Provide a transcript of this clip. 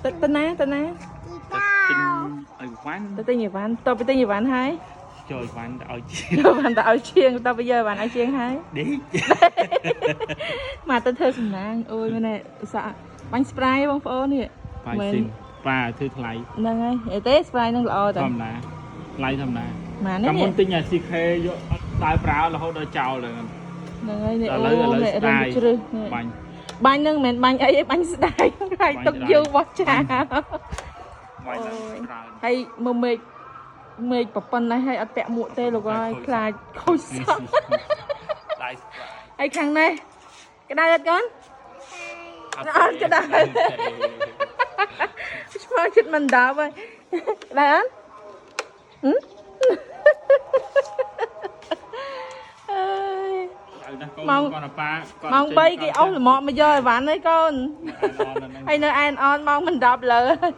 ទៅទៅណាទៅណា ទិញអីវ៉ាន់ ទៅទិញអីវ៉ាន់តទៅទិញអីវ៉ាន់ហើយ ចូលអីវ៉ាន់ទៅឲ្យជា យកវ៉ាន់ទៅឲ្យជាងតទៅយកអីវ៉ាន់ឲ្យជាងហើយ ដេក មកទៅធ្វើសំណាងអូយមែនទេឧស្សាហ៍បាញ់ spray បងប្អូននេះ បាយស៊ីនប៉ាធ្វើថ្លៃ ហ្នឹងហើយអីទេ spray ហ្នឹងល្អតា ធម្មតាថ្លៃធម្មតា ម៉ានេះ កាលមុនទិញអា CK យកអត់ដើរប្រើរហូតដល់ចោលហ្នឹង ហ្នឹងហើយនេះអូ ឥឡូវឥឡូវ នេះ ស្ដាយ រឹងជ្រឹះនេះ បាញ់ បាញ់ហ្នឹងមិនមែនបាញ់អីទេបាញ់ស្ដាយហើយទុកយូរបោះចា បាញ់ឡើងច្រើន ហើយមើលមេឃមេឃប្រប៉ុណ្ណេះហើយអត់ពាក់មួកទេលោកអើយខ្លាចខូចសក់ ដៃស្ប្រាយ ហើយខាងនេះក្តៅអត់កូន អត់ក្តៅ ឆ្មោះចិត្តមិនដល់ហើយក្តៅអត់ហឹមអើយ អើណាកូន ម៉ោង គាត់ប៉ាគាត់ ម៉ោង3គេអស់ល្មមមកយកអីវ៉ាន់ហើយកូន ហើយ ហើយនៅអែនអនម៉ោងមិន10លើហើយ